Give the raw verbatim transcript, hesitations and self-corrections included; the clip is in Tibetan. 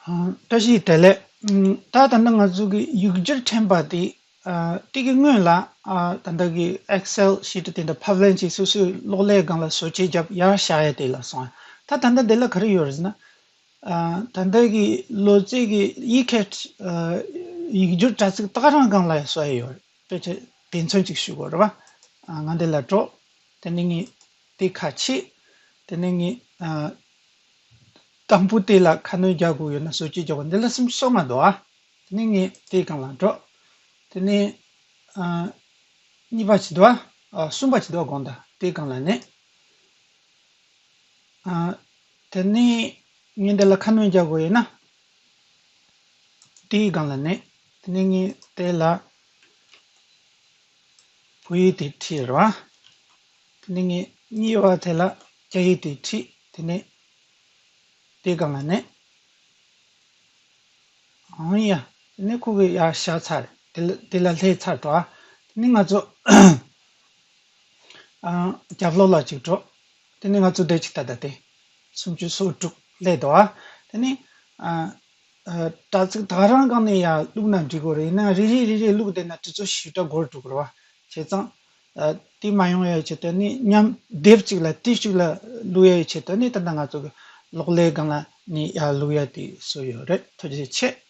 ཨ། བཀྲ་ཤིས་བདེ་ལེགས། ཨམ། ད་ད་ལྟ་ང་ཚོ་གི་ཡིག་སྒྱུར་ཕྲན་པ་དེ། ཨ། དེ་གི་སྔོན་ལ། ཨ། ད་ལྟ་གི་Excel ཤིཊ་དེ་འདྲ་ཕབ་ལེན་བྱས་སོ་སོའི་གློག་ཀླད་སྒང་ལ་བཟོ་བཅོས་བརྒྱབ་ཡར་བཞག་ཡ་དེ་ལ་སོང་། ད་ད་ལྟ་དེ་ལ་ག་རེ་ཡོད་རེད་ཟེར་ན། ཨ། ད་ལྟ་གི་ལོ་ཙཱ་གི་ཡིག་ཁྱད། ཨ། ཡིག་སྒྱུར་དྲ་ཚིགས་ཏག་རང་སྒང་ལ་བཟོ་ཡ་ཡོད་རེད། དཔེ་ཆ་དཔེ་མཚོན་ཅིག་ཞུ་དགོས་རེད་བ། ཨ། ང་འདི་ལ་འགྲོ། དེ་ནས་ངས་དེ་ཁ་ཕྱེ། དེ་ནས་ངས། ཨ། དང་པོ་དེ་ལ་ཁ་སྣོན་རྒྱག་དགོས་ཡོད་ན་བཟོ་བཅོས་རྒྱག་དགོས། འདི་ལ་སུམ་ཅུ་སོ་ལྔ་འདུག་ཨ། དེ་ནས་ངས་དེའི་སྒང་ལ་འགྲོ། དེ་ནས། ཨ། གཉིས་པ་ཅིག་འདུག་ཨ། ཨ། གསུམ་པ་ཅིག་འདུག་ཨ། དགོངས་དག་དེའི་སྒང་ལ་གནོན། ཨ། དེ་ནས་ངས་འདི་ལ་ཁ་སྣོན་རྒྱག་དགོས་ཡོད་ན། དེའི་སྒང་ལ་གནོན། དེ་ནས་ངས་དེ་ལ་བོད་ཡིག་དེ་བྲིས་རེད་བ། དེ་ནས་ངས་གཉིས་པ་དེ་ལ་རྒྱ་ཡིག་དེ་བྲིས། དེ་ནས་དེའི་སྒང་ལ་གནོན། ཨང་ཡ། དེ་ནས་ཁོ་གི་ཡར་བཞག་ཚར། དེ་ལ་དེ་ལ་སླེབས་ཚར་འགྲོ་ཨ། དེ་ནས་ང་ཚོ། ཨ། རྒྱབ་ལོགས་ལ་ཅིག་འགྲོ། དེ་ནས་ང་ཚོ་འདི་ཅིག་ད་ལྟ་དེ། སུམ་ཅུ་སོ་དྲུག་སླེབས་འདུག་ཨ། དེ་ནས། ཨ། ཨ། དྲ་ཚིགས་ད་རང་སྒང་ནས་ཡར་བླུགས་ན་འགྲིག་གི་རེད། ཡིན་ན་རེ་རེ་རེ་རེ་བླུགས་བསྡད་ན་དུས་ཚོད་ཞེ་དྲག་འགོར་འགྲོ་གི་རེད་བ། བྱས་ཙང་། ཨ། དེ་མ་ཡོང་ཡའི་ཆེད་དུ་ནི་མཉམ་སྡེབ་གཅིག་ལ་དེ་གཅིག་ལ་བླུགས་ཡའི་ཆེད་དུ་ནི་ད་ལྟ་ང་ཚོ་གི་གློག་ཀླད་སྒང་ལ་ནི་ཡར་བླུགས་ཡ་དེ་བཟོས་ཡོད་རེད། ཐུགས་རྗེ་ཆེ།